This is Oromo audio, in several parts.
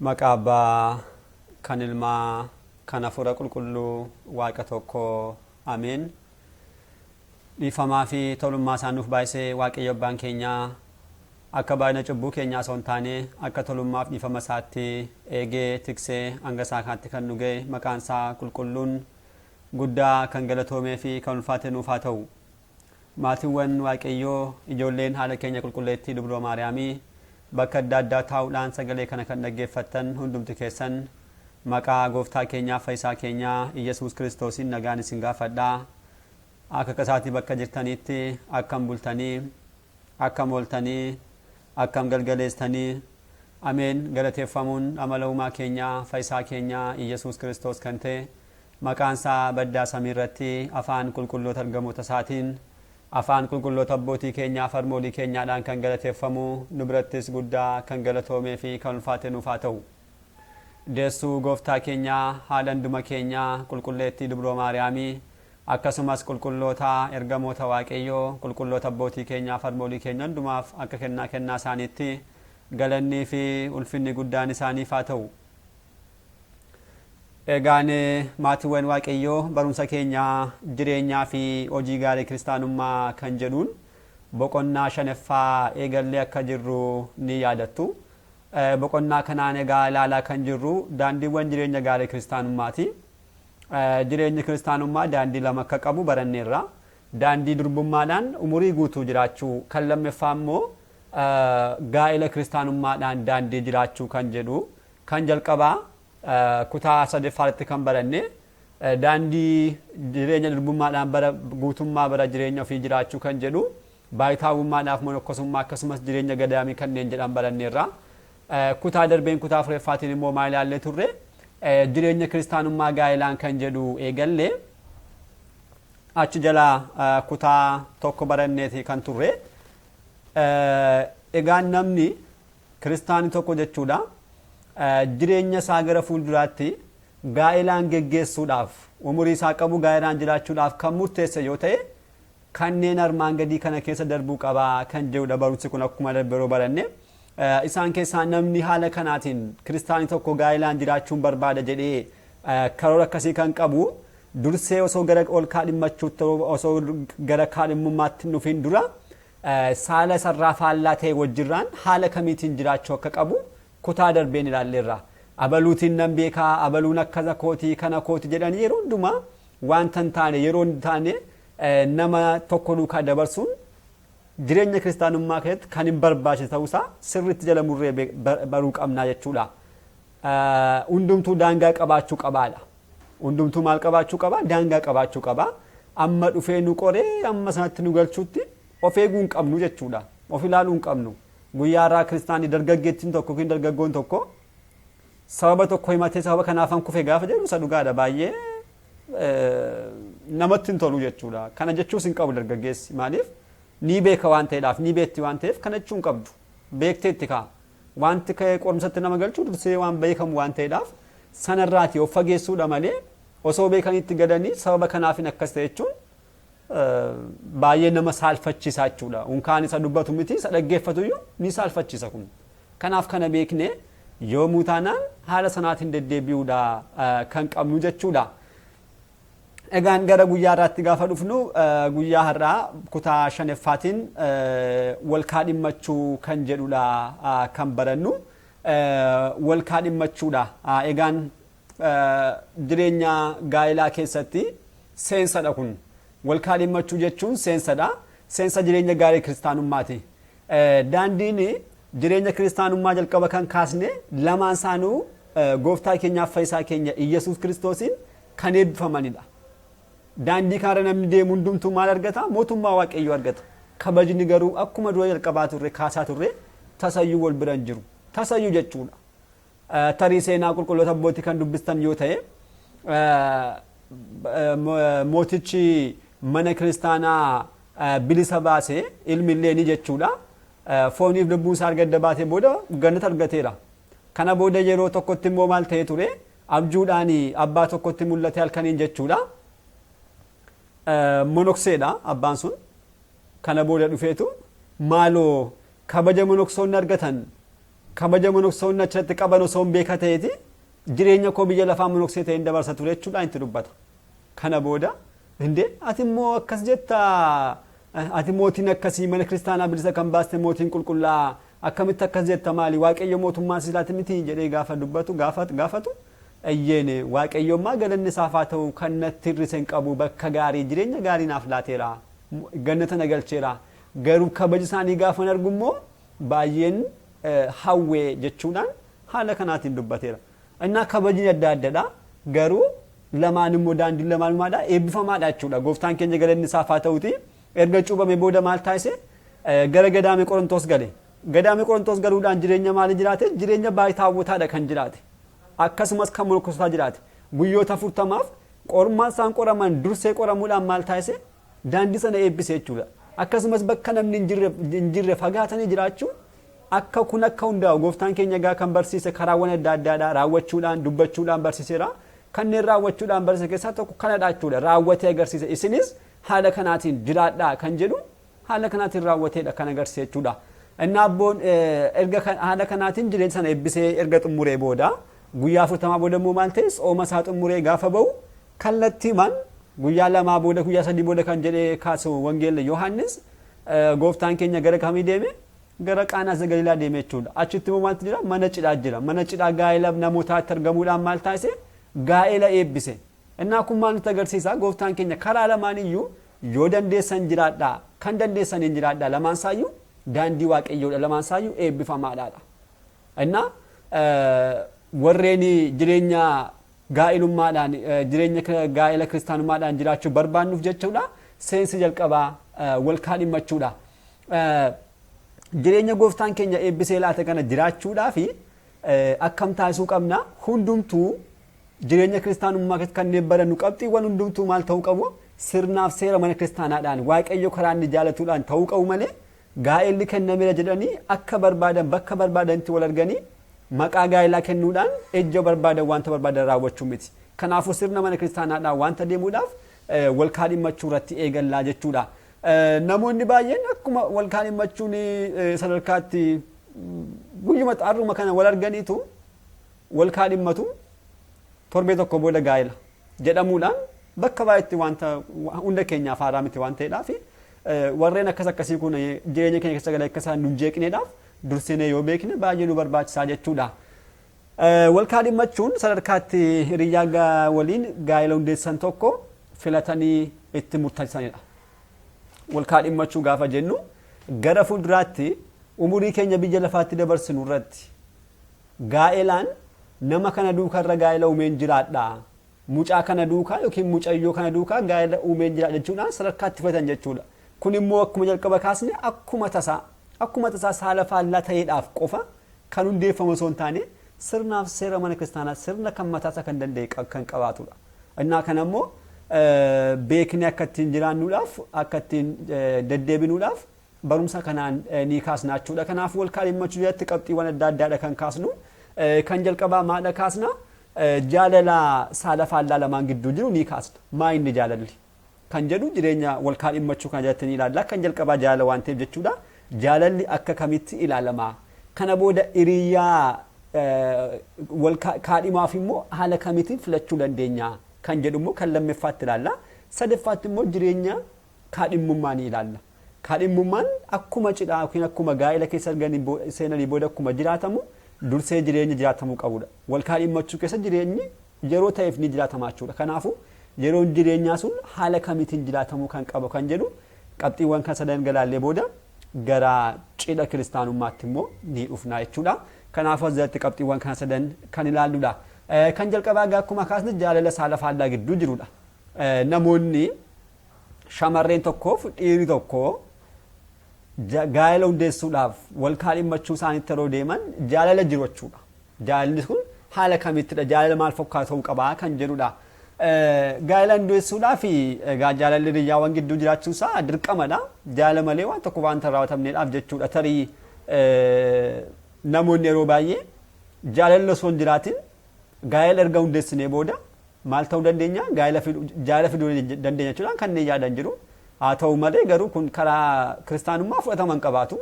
Maqaa Abbaa, kan Ilmaa, kan Hafuura Qulqulluu Waaqa tokko. Ameen. Dhiifamaa fi tolummaa isaa nuuf baay'isee Waaqayyo Abbaan keenyaa akka baay'ina cubbuu keenyaa osoo hin taane akka tolummaaf dhiifama isaatti eegee tiksee hanga isaa kanatti kan nu ga'e maqaan isaa qulqulluun guddaa kan galatoomee fi kan ulfaate nuuf haa ta'u. Maatiiwwan Waaqayyoo, ijoolleen haadha keenya qulqulleettii Dubroo Maariyaamii, bakka adda addaa taa'uudhaan sagalee kana kan dhaggeeffattan hundumti keessan maqaa Gooftaa keenyaa Fayyisaa keenyaa Iyyasuus Kiristoosiin nagaan isin gaafadha. Akka qasaatii bakka jirtaniitti akkam bultanii, akkam ooltanii, akkam galgaleessitanii. Ameen. Galateeffamuun amala uumaa keenyaa Fayyisaa keenyaa Iyyasuus Kiristoos kan ta'e Maqaan isaa baddaa samii irratti afaan qulqulloota ergamoota isaatiin, afaan qulqulloota abbootii keenyaa fi harmoolii keenyaadhaan kan galateeffamu, nu birattis guddaa kan galatoomee fi kan ulfaate nuuf haa ta'u. Deessuu Gooftaa keenyaa, haadha hunduma keenyaa, Qulqulleettii Dubroo Maariyaamii, akkasumas qulqulloota ergamoota Waaqayyoo, qulqulloota abbootii keenyaa fi harmoolii keenya hundumaaf akka kennaa kennaa isaaniitti galannii fi ulfinni guddaan isaaniif haa ta'u. Egaan maatiiwwan Waaqayyoo, barumsa keenya jireenyaa fi hojii gaarii kiristaanummaa kan jedhuun boqonnaa shanaffaa eegallee akka jirru ni yaadattu. Boqonnaa kanaan egaa ilaalaa kan jirru daandiiwwan jireenya gaarii kiristaanummaati. Jireenyi kiristaanummaa daandii lama akka qabu baranneerra. Daandii durbummaadhaan umurii guutuu jiraachuu, kan lammaffaa immoo gaa'ela kiristaanummaadhaan daandii jiraachuu kan jedhu. Kan jalqabaa kutaa sadeffaatti kan baranne daandii jireenya durbummaadhaan bara guutummaa bara jireenya ofii jiraachuu kan jedhu, baayitaawummaadhaaf monokkosummaa akkasumas jireenya gadaamii kanneen jedhan baranneerra. Kutaa darbeen kutaa afuraffaatiin immoo maal ilaallee turre? Jireenya kiristaanummaa gaa'ilaan kan jedhu eegalle. Achi jala kutaa tokko baranneeti kan turre. Egaan namni Kiristaanni tokko jechuudha jireenya isaa gara fuulduraatti gaa'elaan geggeessuudhaaf, umurii isaa qabu gaa'elaan jiraachuudhaaf kan murteesse yoo ta'e, kanneen armaan gadii kana keessa darbuu qaba kan jedhudha barumsi kun akkuma darbe yeroo baranne. Isaan keessaa namni haala kanaatiin kiristaanni tokko gaa'elaan jiraachuun barbaada jedhee karoora akkasii kan qabu, dursee osoo gara ol kaadhimmachuutti, osoo gara kaadhimmummaatti hin dhufin dura, saala isarraa faallaa ta'e wajjirraan haala kamiitiin jiraachuu akka qabu kutaa darbeen ilaalleerra. Abaluutiin nan beekaa, abaluun akkana kooti, kana kooti jedhanii yeroo hundumaa wanta hin taane yeroo hin taane nama tokko duukaa dabarsuun jireenya kiristaanummaa keessatti kan hin barbaachise ta'uusaa sirriitti jala murree baruu qabnaa jechuudha. Hundumtuu daangaa qabaachuu qabaadha. Hundumtuu maal qabaachuu qaba? Daangaa qabaachuu qaba. Amma dhufee nu qoree amma sanatti nu galchuutti of eeguu hin qabnu jechuudha. Of ilaaluu hin qabnu. Guyyaa har'aa kiristaanni dargaggeettiin tokko yookiin dargaggoon tokko sababa tokko himatee sababa kanaafan kufe gaafa jedhu, isa dhugaadha, baay'ee namatti hin tolu jechuudha. Kana jechuus hin qabu dargaggeessi. Maaliif? Ni beeka waan ta'eedhaaf, ni beekti waan ta'eef kana jechuu hin qabdu. Beekteetti kaa. Wanti qorumsatti nama galchu dursee waan beekamu waan ta'eedhaaf sanarraati of fageessuudha malee, osoo beekaniitti galanii sababa kanaafin akkas ta'e jechuun baay'ee nama saalfachiisa jechuudha. Unkaan isa dubbatu miti, isa dhaggeeffatu iyyuu ni saalfachiisa kun. Kanaaf kana beeknee yoomuu taanaan haala sanaatiin deddeebi'uudha kan qabnu jechuudha. Egaan gara guyyaa har'aatti gaafa dhufnu, guyyaa har'aa kutaa shanaffaatiin wal kaadhimmachuu kan jedhudha kan barannu. Wal kaadhimmachuudha. Egaan jireenya gaa'elaa keessatti seensadha kun. Wal kaadhimmachuu jechuun seensadha. Seensa jireenya gaarii kiristaanummaati. Daandiin jireenya kiristaanummaa jalqaba kan kaasne lamaan isaanuu gooftaa keenyaaf fayyisaa keenya Iyyasuus Kiristoosiin kan eebbifamanidha. Daandii kanarra namni deemu hundumtuu maal argata? Mootummaa Waaqayyoo argata. Kabajni garuu akkuma dura jalqabaa turre kaasaa turre tasayyuu wal bira hin jiru. Tasayyuu jechuudha. Tarii seenaa qulqulloota abbootii kan dubbistan yoo ta'e, mootichi mana kiristaanaa bilisa baase ilmi illee ni jechuudha. Fooniif lubbuun isaa erga adda baatee booda gannata argateera. Kana booda yeroo tokkotti immoo maal ta'ee ture? Abjuudhaan abbaa tokkotti mul'ate halkaniin jechuudha. Monokseedha abbaan sun. Kana booda dhufeetu, maaloo kabaja monoksoonni argatan Kabaja monoksoonni achirratti qaban osoo hin beeka ta'eeti jireenya koo biyya lafaa monoksee ta'een dabarsa ture jechuudhaan itti dubbata. Kana booda indee ati immoo akkas jetta, ati mootiin akkasii mana kiristaanaa bilisa kan baaste mootiin qulqullaa akkamitti akkas jetta, maali Waaqayyo mootummaan si laate miti jedhee gaafa dubbatu gaafatu, eyyeen, Waaqayyommaa galanni isaaf haa ta'u, kan natti hir'ise hin qabu, bakka gaarii jireenya gaarii naaf laateera, gannata na galcheera, garuu kabaja isaanii gaafan argu immoo baay'een hawwee jechuudhaan haala kanaatiin dubbateera. Innaa kabajni adda addadha, garuu lamaan immoo daandiin lamaanumaadha eebbifamaadha jechuudha. Gooftaan keenya galanni isaaf haa ta'uti, erga cuuphame booda maal taasise? Gara gadaame Qorontoos gale. Gadaame Qorontoos galuudhaan jireenya maalii jiraate? Jireenya baay'ee kan jiraate. Akkasumas kan monoksotaa jiraate. Guyyoota 40f qormaan isaan qoraman dursee qoramuudhaan maal taasise? Daandii sana eebbise jechuudha. Akkasumas bakka namni hin jirre fagaatanii jiraachuu akka kun akka hundaa'u gooftaan keenya egaa kan barsiise karaawwan adda addaadha raawwachuudhaan dubbachuudhaan barsiiseera. Kanneen raawwachuudhaan barsiise keessaa tokko kanadha jechuudha. Raawwatee agarsiise. Isinis haala kanaatiin jiraadhaa kan jedhu haala kanaatiin raawwateedha kan agarsiise jechuudha. Inni abboon erga haala kanaatiin jireenya sana eebbisee erga xumuree booda guyyaa 40 booda immoo maal ta'e? Tsooma isaa xumuree gaafa ba'u kallattiimaan guyyaa 2 booda, guyyaa 3 booda kan jedhee kaasu wangeelli Yohaannis, gooftaan keenya gara kamii deeme? Gara Qaanaa Galiilaa deeme jechuudha. Achitti immoo maaltu jira? Mana cidhaa jira. Mana cidhaa gaa'ela namootaatti argamuudhaan maal taasise? Gaa'ela eebbise. Innaa kun maal nutti agarsiisa? Gooftaan keenya karaa lamaan iyyuu yoo dandeessan jiraadhaa, kan dandeessan hin jiraadhaa, lamaan isaayyuu daandii Waaqayyoodha, lamaan isaayyuu eebbifamaadhaadha. Innaa warreen jireenya gaa'ilummaadhaan, jireenya gaa'ela kiristaanummaadhaan jiraachuu barbaannuuf jechuudha. Seensi jalqabaa wal kaadhimmachuudha. Jireenya gooftaan keenya eebbisee laate kana jiraachuudhaa fi akkam taasisuu qabna? Hundumtuu jireenya kiristaanummaa keessatti kanneen barannu qabxiiwwan hundumtuu maal ta'uu qabu? Sirnaaf seera mana kiristaanaadhaan Waaqayyo karaa inni jaalatuudhaan ta'uu qabu malee gaa'elli kennameera jedhanii akka barbaadan bakka barbaadanitti wal arganii maqaa gaa'elaa kennuudhaan ejja barbaadan wanta barbaadan raawwachuu miti. Kanaafuu sirna mana kiristaanaadhaan wanta deemuudhaaf wal kaadhimmachuu irratti eegallaa jechuudha. Namoonni baay'een akkuma wal kaadhimmachuun sadarkaatti guyyuma xaarruma kana wal arganiitu wal kaadhimmatu, torbee tokko booda gaa'ela jedhamuudhaan bakka baay'eetti wanta hunda keenyaaf haaraa miti waan ta'eedhaaf, warreen akkas akkasii kun jireenya keenya keessa galee akka isaan nu jeeqneedhaaf dursinee yoo beekne baay'ee nu barbaachisaa jechuudha. Wal kaadhimmachuun sadarkaatti hiriyyaa waliin gaa'ela hundeessan tokko filatanii itti murteessanidha. Wal kaadhimmachuu gaafa jennu gara fuulduraatti umurii keenya biyya lafaatti dabarsinu irratti gaa'elaan nama kana duukarra gaa'ela uumeen jiraadha. Mucaa kana duukaa yookiin mucayyoo kana duukaa gaa'ela uumeen jiraadha jechuudhaan sadarkaatti filatan jechuudha. Kun immoo akkuma jalqaba kaasne akkuma tasaa saala faallaa ta'eedhaaf qofa kan hundeeffamu osoo hin taane sirnaaf seera mana kiristaanaa sirna kan mataasaa kan danda'e kan qabaatudha. Innaa kana immoo beeknee akka ittiin jiraannuudhaaf, akka ittiin deddeebinuudhaaf barumsa kanaan ni kaasna jechuudha. Kanaaf wal kaadhimmachuu jalatti qabxiiwwan adda addaadha kan kaasnu. Kan jalqabaa maadha kaasna? Jaalala saala faallaa lamaan gidduu jiru ni kaasna. Maa inni jaalalli? Kan jedhu jireenya wal kaadhimmachuu kana jalatti ni ilaalla. Kan jalqabaa jaalala waan ta'eef jechuudha. Jaalalli akka kamitti ilaalama? Kana booda hiriyyaa wal kaadhimaaf immoo haala kamitiin filachuu dandeenya? Kan jedhu immoo kan lammaffaatti ilaalla. Sadaffaatti immoo jireenya kaadhimmummaa ni ilaalla. Kaadhimmummaan akkuma cidhaa yookiin akkuma gaa'ela keessa arganii seenanii booda akkuma jiraatamu dursee jireenya jiraatamuu qabudha. Wal kaadhimmachuu keessa jireenyi yeroo ta'eef ni jiraatama jechuudha. Kanaafuu yeroon jireenyaa sun haala kamiitiin jiraatamuu kan qabu kan jedhu qabxiiwwan kan sadan galaallee booda gara cidha kiristaanummaatti immoo ni dhufna jechuudha. Kanaafuu as jalatti qabxiiwwan kana sadan kan ilaalludha. Kan jalqabaa egaa akkuma kaasne jaalala saala faallaa gidduu jirudha. Namoonni shamarreen tokkoof dhiirri tokko gaa'ela hundeessuudhaaf wal kaadhimmachuu isaaniitti yeroo deeman jaalala jiru jechuudha. Jaalalli kun haala kamittidha? Jaalala maal fakkaatu ta'uu qabaa kan jedhudha. Gaa'ela hundeessuudhaaf egaa jaalalli hiriyyaawwan gidduu jiraachuun isaa dirqamadha. Jaalala malee waan tokko wanta hin raawwatamneedhaaf jechuudha. Tarii namoonni yeroo baay'ee jaalalli osoo hin jiraatin gaa'ela erga hundeessinee booda maal ta'uu dandeenya? Gaa'ela jaalala fiduu dandeenya jechuudhaan kanneen yaadan jiru. Haa ta'u malee garuu kun karaa kiristaanummaa fudhatama hin qabaatu.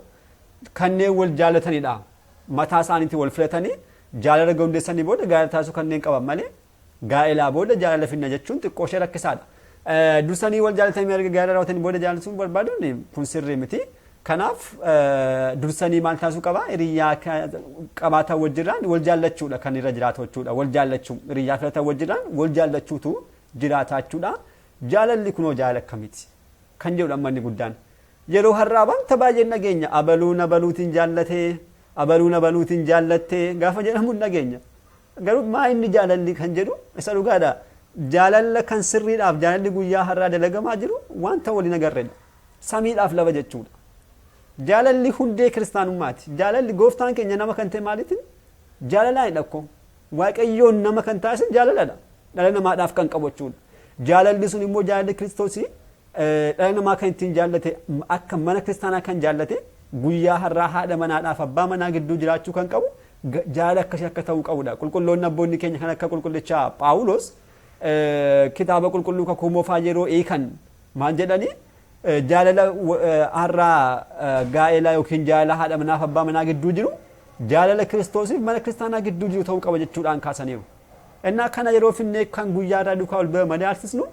Kanneen wal jaalatanidha. Mataa isaaniitiin wal filatanii jaalala hundeessanii booda gaa'ela taasisuu kanneen qaban malee gaa'elaa booda jaalala finna jechuun xiqqoo ishee rakkisaadha. Dursanii wal jaalatanii erga gaa'ela raawwatanii booda jaalatuun barbaaduun kun sirrii miti. Kanaaf dursanii maal taasisuu qaba? Hiriyyaa qabaatan wajjirraan wal jaallachuudha kan irra jiraatu jechuudha. Wal jaallachuu, hiriyyaa filatan wajjirraan wal jaallachuutu jiraata jechuudha. Jaalalli kunoo jaalala akkamiiti? Kan jedhudha amma inni guddaan. Yeroo har'aa wanta baay'een dhageenya. Abaluun abaluutiin jaallatee, abaluun abaluutiin jaallattee gaafa jedhamu hin dhageenya. Garuu maa inni jaalalli kan jedhu isa dhugaadha. Jaalalla kan sirriidhaaf jaalalli guyyaa har'aa dalagamaa jiru wanta waliin agarredha. Samiidhaaf lafa jechuudha. Jaalalli hundee kiristaanummaati. Jaalalli gooftaan keenya nama kan ta'e maaliitiin? Jaalalaanidha akkoo. Waaqayyoon nama kan taasise jaalaladha. Dhala namaadhaaf kan qabu jechuudha. Jaalalli sun immoo jaalalli Kiristoosii dhala namaa kan ittiin jaallate, akka mana kiristaanaa kan jaallate, guyyaa har'aa haadha manaadhaaf abbaa manaa gidduu jiraachuu kan qabu jaalala akkasii akka ta'uu qabudha. Qulqulloonni abboonni keenya kan akka qulqullichaa Phaawulos kitaaba qulqulluu kakuu moofaa yeroo hiikan maal jedhanii, jaalala har'aa gaa'elaa yookiin jaalala haadha manaaf abbaa manaa gidduu jiru jaalala Kiristoosiif mana kiristaanaa gidduu jiru ta'uu qaba jechuudhaan kaasaniiru. Innaa kana yeroo finnee kan guyyaa irraa duukaa ol bira madaalsisnu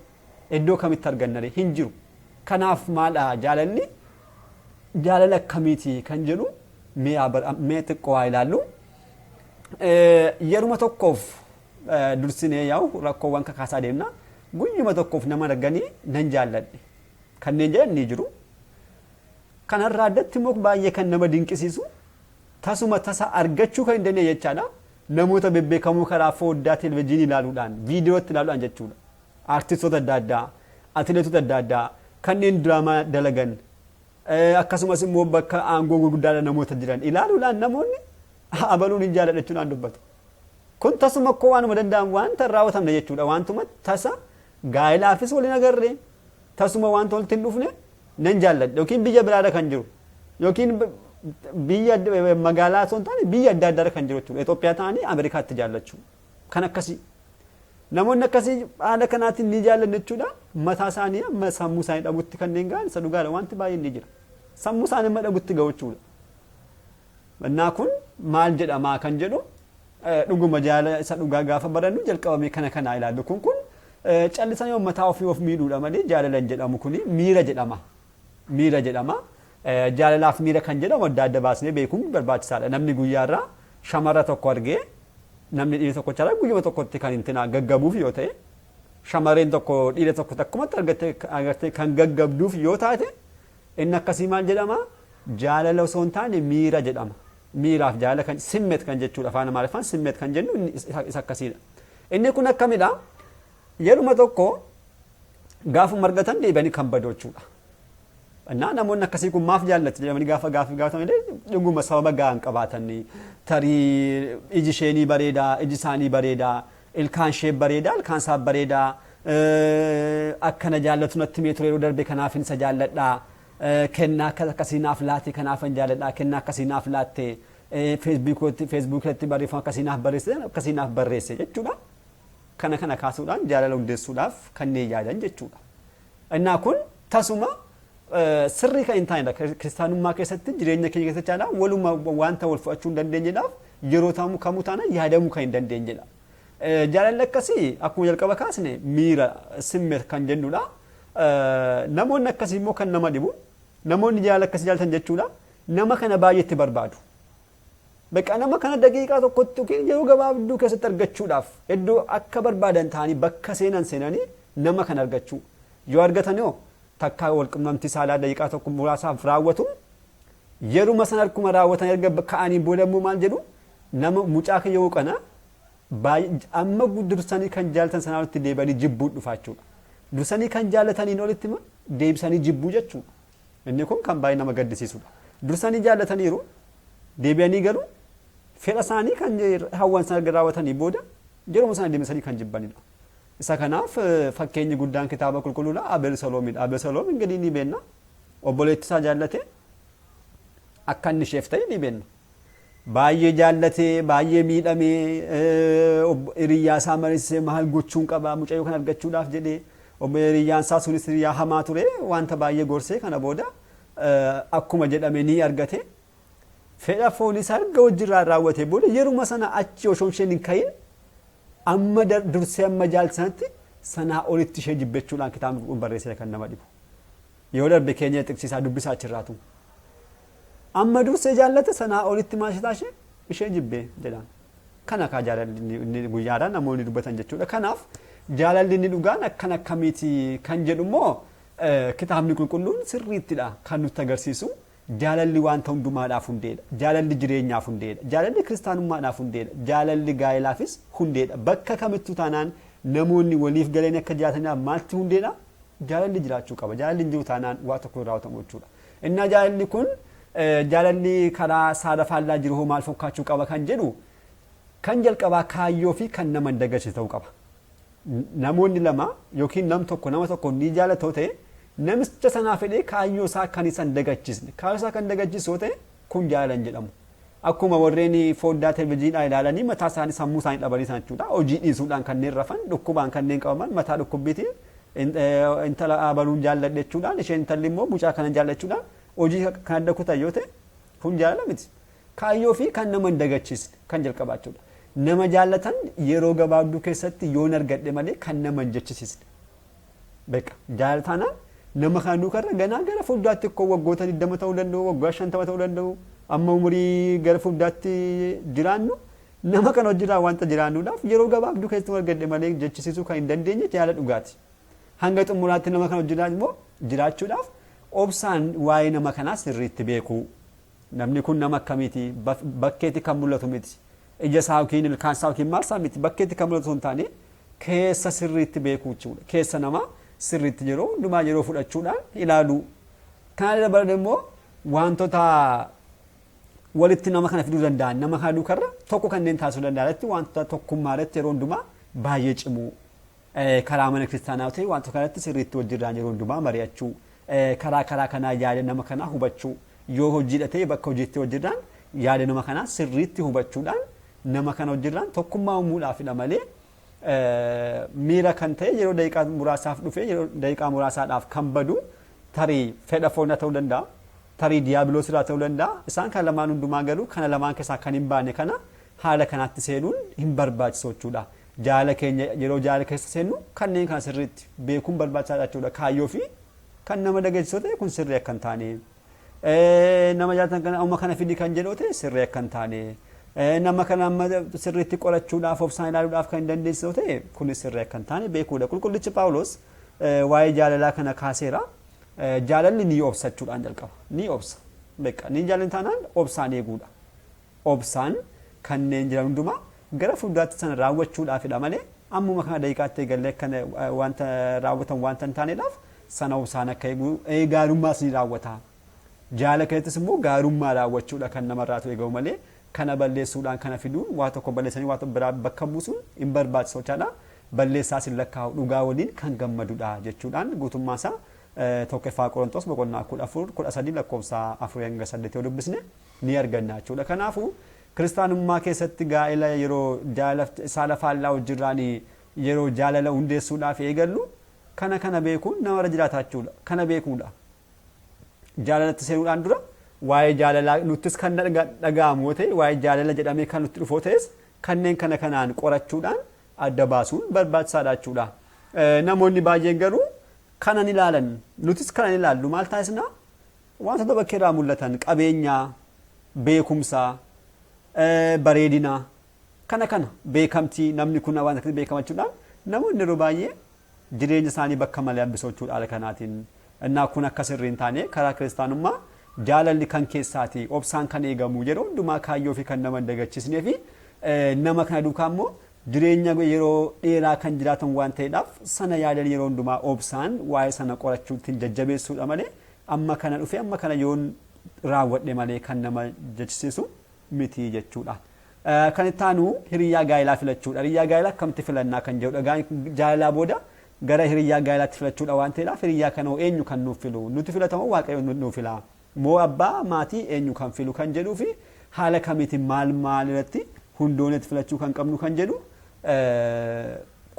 iddoo kamitti argannare? Hin jiru. Kanaaf maadha jaalalli, jaalala akkamiiti kan jedhu mee xiqqoo haa ilaallu. Yeruma tokkoof dursinee yaa'u rakkoowwan kakaasaa deemna. Guyyuma tokkoof nama arganii nan jaalladhe kanneen jedhan ni jiru. Kanarraa addatti immoo baay'ee kan nama dinqisiisu tasuma tasa argachuu kan hin dandeenye jechaadha. Namoota bebbeekamoo karaa foddaa televezyiinii ilaaluudhaan, viidiyootti ilaaluudhaan jechuudha. Artistoota adda addaa, atileetota adda addaa, kanneen diraamaa dalagan, akkasumas immoo bakka aangoo gurguddaadha namoota jiran ilaaluudhaan namoonni abaluun hin jaalladha jechuudhaan dubbatu. Kun tasuma akkoo waanuma danda'amu wanta hin raawwatamne jechuudha. Wantuma tasa gaa'ilaafis waliin agarre, tasuma wanta walitti hin dhufne nan jaalladha, yookiin biyya biraarra kan jiru yookiin biyya magaalaa osoo hin taane biyya adda addaarra kan jiru jechuudha. Itoophiyaa ta'anii Ameerikaatti jaallachuu kan akkasii. Namoonni akkasii haala kanaatiin ni jaallanna jechuudha. Mataa isaanii amma sammuu isaanii dhabutti kanneen ga'an isa dhugaadha, wanti baay'een ni jira. Sammuu isaanii amma dhabutti ga'u jechuudha. Innaa kun maal jedhamaa kan jedhu, dhuguma jaalala isa dhugaa gaafa barannu jalqabamee kana kanaa ilaallu. Kun callisanii mataa ofii of miidhuudha malee jaalala hin jedhamu, kuni miira jedhama. Miira jedhama. Jaalalaaf miira kan jedhamu adda adda baasnee beekuun barbaachisaadha. Namni guyyaarraa shamarra tokko argee, namni dhiira tokko caalaa guyyuma tokkotti kan hin tinaa gaggabuuf yoo ta'e, shamarreen tokko dhiira tokko takkumatti agartee kan gaggabduuf yoo taate, inni akkasii maal jedhama? Jaalala osoo hin taane miira jedhama. Miiraaf jaalala kan ስሜት kan jechuudha, afaan Amaariffaan ስሜት kan jennu isa akkasiidha. Inni kun akkamidha? Yeruma tokko gaafuma argatan deebi'anii kan badu jechuudha. Innaa namoonni akkasii kun maaf jaallatu jedhamanii gaafa gaaffii gaafatan illee dhuguma sababa gahaa hin qabaatan. Tarii iji isheenii bareedaa, iji isaanii bareedaa, ilkaan ishee bareedaa, ilkaan isaa bareedaa, akkana jaallatu natti himee ture yeroo darbe, kanaaf isa jaalladhaa. Kennaa akkas akkasii naaf laate, kanaaf hin jaalladhaa, kennaa akkasii naaf laatte, Feesbuukatti barreeffama akkasii naaf barreesse, akkasii naaf barreesse jechuudha. Kana kana kaasuudhaan jaalala hundeessuudhaaf kanneen yaadan jechuudha. Innaa kun tasuma sirrii kan hin taanedha. Kiristaanummaa keessatti, jireenya keenya keessatti caalaa waluma wanta wal fudhachuu hin dandeenyedhaaf yeroo ta'amu kamuu taana yaadamuu kan hin dandeenyedha. Jaalalli akkasii akkuma jalqaba kaasne miira, ስሜት kan jennudha. Namoonni akkasii immoo kan nama dhibu, namoonni jaalala akkasii jaalatan jechuudha. Nama kana baay'eetti barbaadu. Bakka nama kana daqiiqaa tokkotti yookiin yeroo gabaabduu keessatti argachuudhaaf iddoo akka barbaadan ta'anii bakka seenan seenanii nama kana argachuu. Yoo argatan yoo takkaa wal qunnamtii saalaa daqiiqaa tokko muraasaaf raawwatu, yeruma sana akkuma raawwatan erga ka'anii booda immoo maal jedhu? Nama mucaa kiyyoo kana amma dursanii kan jaalatan sanaa olitti deebi'anii jibbuu dhufa jechuudha. Dursanii kan jaalataniin olitti deebisanii jibbuu jechuudha. Inni kun kan baay'ee nama gaddisiisudha. Dursanii jaalataniiru, deebi'anii garuu fedha isaanii kan hawwan sana erga raawwatanii booda yeruma sana deebisanii kan jibbanidha. Isa kanaaf fakkeenyi guddaan kitaaba qulqulluudha Abersaloomidha. Abersaloom እንግዲህ ni beenna. Obboleettii isaa jaallate, akka inni isheef ta'e ni beenna. Baay'ee jaallatee, baay'ee miidhamee, hiriyyaa isaa mariisisee maal gochuun qaba mucayyoo kan argachuudhaaf jedhee, obbo hiriyyaan isaa sunis hiriyyaa hamaa ture, wanta baay'ee gorsee kana booda akkuma jedhame ni argate. Fedha foonii isaa erga hojiirraa raawwatee booda yeruma sana achi osoo isheen hin ka'iin amma dursee amma jaalate sanatti sanaa olitti ishee jibbechuudhaan kitaabni qulqulluun barreessee kan nama dhibu. Yoo darbe keenya xiqsiisaa dubbisaa achirraatu. Amma dursee jaallate sanaa olitti maal ishee ishee jibbee jedhaan. Kana kaa jaalalli inni guyyaadhaan namoonni dubbatan jechuudha. Kanaaf jaalalli inni dhugaan akkan akkamiiti kan jedhu immoo kitaabni qulqulluun sirriittidha kan nutti agarsiisu. Jaalalli wanta hundumaadhaaf hundeedha. Jaalalli jireenyaaf hundeedha. Jaalalli kiristaanummaadhaaf hundeedha. Jaalalli gaa'ilaafis hundeedha. Bakka kamittuu taanaan namoonni waliif galanii akka jiraataniif maalti hundeedha? Jaalalli jiraachuu qaba. Jaalalli hin jiru taanaan waa tokko raawwatamu jechuudha. Innaa jaalalli kun jaalalli karaa saala faallaa jiru hoo maal fakkaachuu qaba kan jedhu kan jalqabaa kaayyoo fi kan nama hin dagachiise ta'uu qaba. Namoonni lama yookiin nam tokko nama tokko ni jaalata ta'e namicha sanaa fedhee kaayyoo isaa kan isa hin dagachiisne kaayyoo isaa kan dagachiisu yoo ta'e kun jaalala hin jedhamu. Akkuma warreen foddaa televizyiinaa ilaalanii mataa isaanii sammuu isaanii dhabanii sana jechuudha. Hojii dhiisuudhaan kanneen rafan dhukkubaan kanneen qabaman mataa dhukkubbiitiin intala abaluun jaalladhe jechuudhaan isheen intalli immoo mucaa kana jaallachuudhaan hojii kan adda kutan yoo ta'e kun jaalala miti. Kaayyoo fi kan nama hin dagachiisne kan jalqabaa jechuudha. Nama jaallatan yeroo gabaabduu keessatti yoon argadhe malee kan nama hin jechisiisne. Beeka jaalataanaan nama kana duukarra ganaa gara fuulduraatti akkoo waggoota 20 ta'uu danda'u, waggaa 50 ta'uu danda'u, amma umurii gara fuulduraatti jiraannu nama kana hojirraa wanta jiraannuudhaaf yeroo gabaabduu keessatti argadhe malee jechisiisuu kan hin dandeenye jaalala dhugaati. Hanga xumuraatti nama kana hojirraa immoo jiraachuudhaaf obsaan waa'ee nama kanaa sirriitti beekuu. Namni kun nama akkamiiti? Bakkeetti kan mul'atu miti. Ija isaa yookiin ilkaan isaa yookiin maal isaa miti. Bakkeetti kan mul'atu hin taane keessa sirriitti beekuu jechuudha. Keessa namaa sirriitti yeroo hundumaa yeroo fudhachuudhaan ilaaluu. Kana dabalatee immoo wantoota walitti nama kana fiduu danda'an nama kana duukarra tokko kanneen taasisuu danda'an irratti wantoota tokkummaa irratti yeroo hundumaa baay'ee cimuu. Karaa mana kiristaanaa ta'e wantoota kanatti sirriitti wajjirraan yeroo hundumaa mari'achuu. Karaa kanaa yaada nama kanaa hubachuu. Yoo hojiidha ta'e bakka hojiitti wajjirraan yaada nama kanaa sirriitti hubachuudhaan nama kana wajjirraan tokkummaa uumuudhaafidha malee miira kan ta'e yeroo daqiiqaa muraasaaf dhufee yeroo daqiiqaa muraasaadhaaf kan badu tarii fedha foonaa ta'uu danda'a. Tarii diiyaabiloos irraa ta'uu danda'a. Isaan kan lamaan hundumaa garuu kana lamaan keessaa kan hin baane kana haala kanaatti seenuun hin barbaachisu jechuudha. Jaalala keenya yeroo jaalala keessa seennu kanneen kana sirriitti beekuun barbaachisaadha jechuudha. Kaayyoo fi kan nama dagachiisu ta'e kun sirrii akka hin taane. Nama jaalatan kana amma kana fidi kan jedhu ta'e sirrii akka hin taane. Nama kana amma sirriitti qorachuudhaaf obsaan ilaaluudhaaf kan hin dandeessisu ta'e kunis sirrii akka hin taane beekuudha. Qulqullichi Phaawulos waa'ee jaalalaa kana kaaseera. Jaalalli ni obsachuudhaan jalqaba. Ni obsa. Beekaa ni jaallan taanaan obsaan eeguudha. Obsaan kanneen jiran hundumaa gara fuulduraatti sana raawwachuudhaafidha malee ammuma kana daqiiqaatti eegallee akka wanta raawwatan wanta hin taaneedhaaf sana obsaan akka eegu gaarummaas ni raawwata. Jaala keessattis immoo gaarummaa raawwachuudha kan namarraatu eegamu malee kana balleessuudhaan kana fiduun waa tokko balleessanii waa tokko biraa bakka buusuun hin barbaachisu jechaadha. Balleessaas hin lakkaa'u dhugaa waliin kan gammadudha jechuudhaan guutummaa isaa tokkoffaa Qorontos boqonnaa 14 13 lakkoofsa 4 hanga 8 yoo dubbisne ni arganna jechuudha. Kanaafuu kiristaanummaa keessatti gaa'ela yeroo saala faallaa wajjirraan yeroo jaalala hundeessuudhaaf eegallu kana kana beekuun namarra jiraata jechuudha. Kana beekuudha. Jaalalatti seenuudhaan dura waa'ee jaalalaa nuttis kan dhaga'amu yoo ta'e waa'ee jaalala jedhamee kan nutti dhufu ta'es kanneen kana kanaan qorachuudhaan adda baasuun barbaachisaadha jechuudha. Namoonni baay'een garuu kanan ilaalan nutis kanan ilaallu maal taasisna wantoota bakkeerraa mul'atan qabeenyaa, beekumsa, bareedina kana kana beekamtii namni kun waan akkasii beekamachuudhaan namoonni yeroo baay'ee jireenya isaanii bakka malee hambisuu jechuudha haala kanaatiin. Innaa kun akka sirrii hin taane karaa kiristaanummaa jaalalli kan keessaati obsaan kan eegamu yeroo hundumaa kaayyoo fi kan nama hin dagachiisnee fi nama kana duukaa immoo jireenya yeroo dheeraa kan jiraatan waan ta'eedhaaf sana yaadan yeroo hundumaa obsaan waa'ee sana qorachuutiin jajjabeessuudha malee amma kana dhufe amma kana yoon raawwadhe malee kan nama jechisiisu miti jechuudha. Kan itti aanu hiriyyaa gaa'elaa filachuudha. Hiriyyaa gaa'elaa akkamitti filannaa kan jedhudha. Jaalalaa booda gara hiriyyaa gaa'elaatti filachuudha waan ta'eedhaaf hiriyyaa kana eenyu kan nuuf filu? Nuti filatamoo Waaqayyo nuuf filaa? Moo abbaa maatii eenyu kan filu kan jedhuu fi haala kamiitiin maal maal irratti hundoonetti filachuu kan qabnu kan jedhu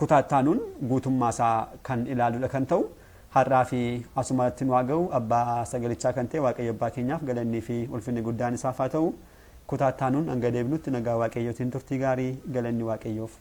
kutaa itti aanuun guutummaa isaa kan ilaaludha kan ta'u. Har'aa fi asumatti nu haa ga'u. Abbaa sagalichaa kan ta'e Waaqayyo abbaa keenyaaf galannii fi ulfinni guddaan isaaf haa ta'u. Kutaa itti aanuun hanga deebinutti nagaa Waaqayyootiin turtii gaarii, galanni Waaqayyoof